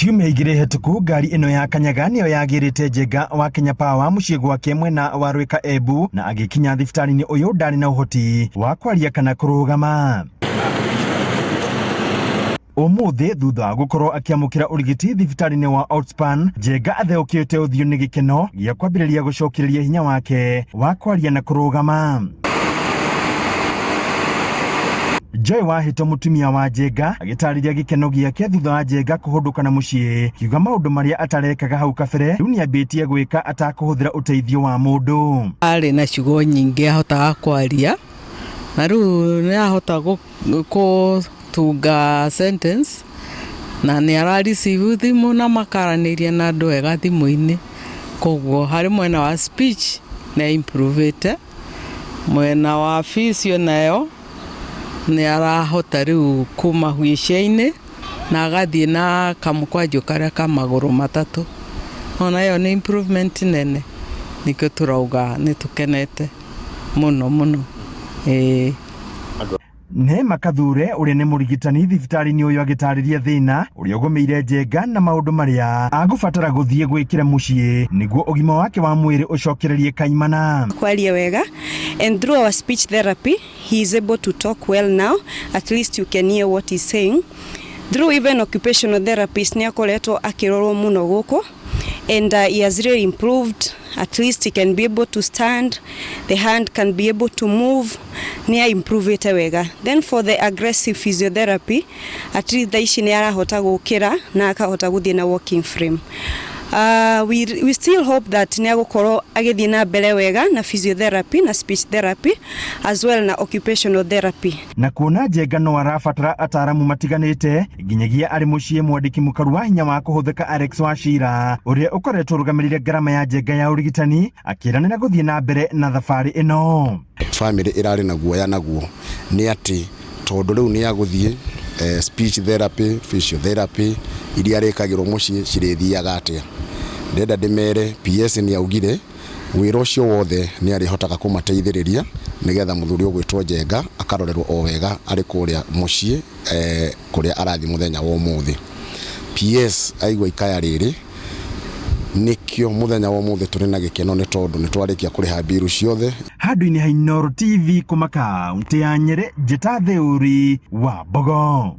Ciumia igĩrĩ hetũku ngari ĩno ya Kanyaga nĩyo yagĩrĩte Njenga wa Kenya Power mũciĩ gwake mwena wa Rwĩka Embu, na agĩkinya thibitarĩ-inĩ ũyũ ndarĩ na ũhoti wa kwaria kana kũrũgama. Ũmũthĩ thutha wa gũkorwo akĩamũkĩra ũrigiti thibitarĩ-inĩ wa Outspan, Njenga atheũkĩte ũthiũ nĩ gĩkeno gĩa kwambĩrĩria gũcokereria hinya wake wa kwaria na kũrũgama. Joy Wahĩto mũtumia wa Njenga agĩtarĩria gĩkeno gĩake thutha wa Njenga kũhũndũka na mũciĩ, kiuga maũndũ marĩa atarekaga hau kabere rĩu nĩambĩtie gwĩka atakũhũthĩra ũteithio wa mũndũ. Arĩ na ciugo nyingĩ ahotaga kwaria na rĩu nĩ ahota gũtunga sentence na nĩ ara receive thimũ na makaranĩria na andũ wega thimũ-inĩ. Koguo harĩ mwena wa speech nĩ improve ĩte, mwena wa physio nayo nĩ arahota rĩu kuma wheelchair-inĩ na agathiĩ na kamũkwanjũ karĩa ka magũrũ matatũ. Ona ĩyo nĩ improvement nene, nĩkĩo tũrauga nĩ tũkenete mũno mũno, ĩĩ. Neema Kathure ũrĩa nĩ mũrigitani thibitarĩ-inĩ ũyũ agĩtarĩria thĩna ũrĩa ũgũmĩire Njenga na maũndũ marĩa agũbatara gũthiĩ gwĩkĩra mũciĩ nĩguo ũgima wake wa mwĩrĩ ũcokererie kaimana. Kwaria wega, and through our speech therapy he is able to talk well now. At least you can hear what he's saying. Through even occupational therapist nĩ akoretwo akĩrorwo mũno gũkũ, and he has really improved. At least he can be able to stand, the hand can be able to move. Nĩ improvete wega. Then for the aggressive physiotherapy, at least thaa ici nĩ arahota gũkĩra na akahota gũthiĩ na walking frame. We still hope that nĩ agũkorwo agĩthiĩ na mbere wega na physiotherapy na speech therapy as well na occupational therapy. Na kuona Njenga no arabatara ataramu matiganĩte nginyagia arĩ mũciĩ, mwandĩki mũkaru wa hinya wa kũhũthĩka Alex Wachira ũrĩa ũkoretwo ũrũgamĩrĩire ngarama ya Njenga ya ũrigitani akĩranĩra gũthiĩ na mbere na thabarĩ ĩno. Family ĩrarĩ na guoya naguo nĩ atĩ tondũ rĩu nĩ agũthiĩ speech therapy, physiotherapy iria arĩkagĩrwo mũciĩ cirĩthiaga atĩa. Ndĩrenda ndĩmere PS nĩ augire wĩra ũcio wothe nĩ arĩhotaga kũmateithĩrĩria nĩgetha mũthuri ũgwĩtwo Njenga akarorerwo o wega arĩ kũrĩa mũciĩ kũrĩa arathiĩ mũthenya wa ũmũthĩ. PS aigua ikaya rĩrĩ, nĩkĩo mũthenya wa ũmũthĩ tũrĩ na gĩkeno nĩ tondũ nĩ twarĩkia kũrĩha mbiru ciothe. Handũ-inĩ ha Inooro TV kuma kaũntĩ ya Nyĩrĩ, njĩta Theuri wa Mbogo.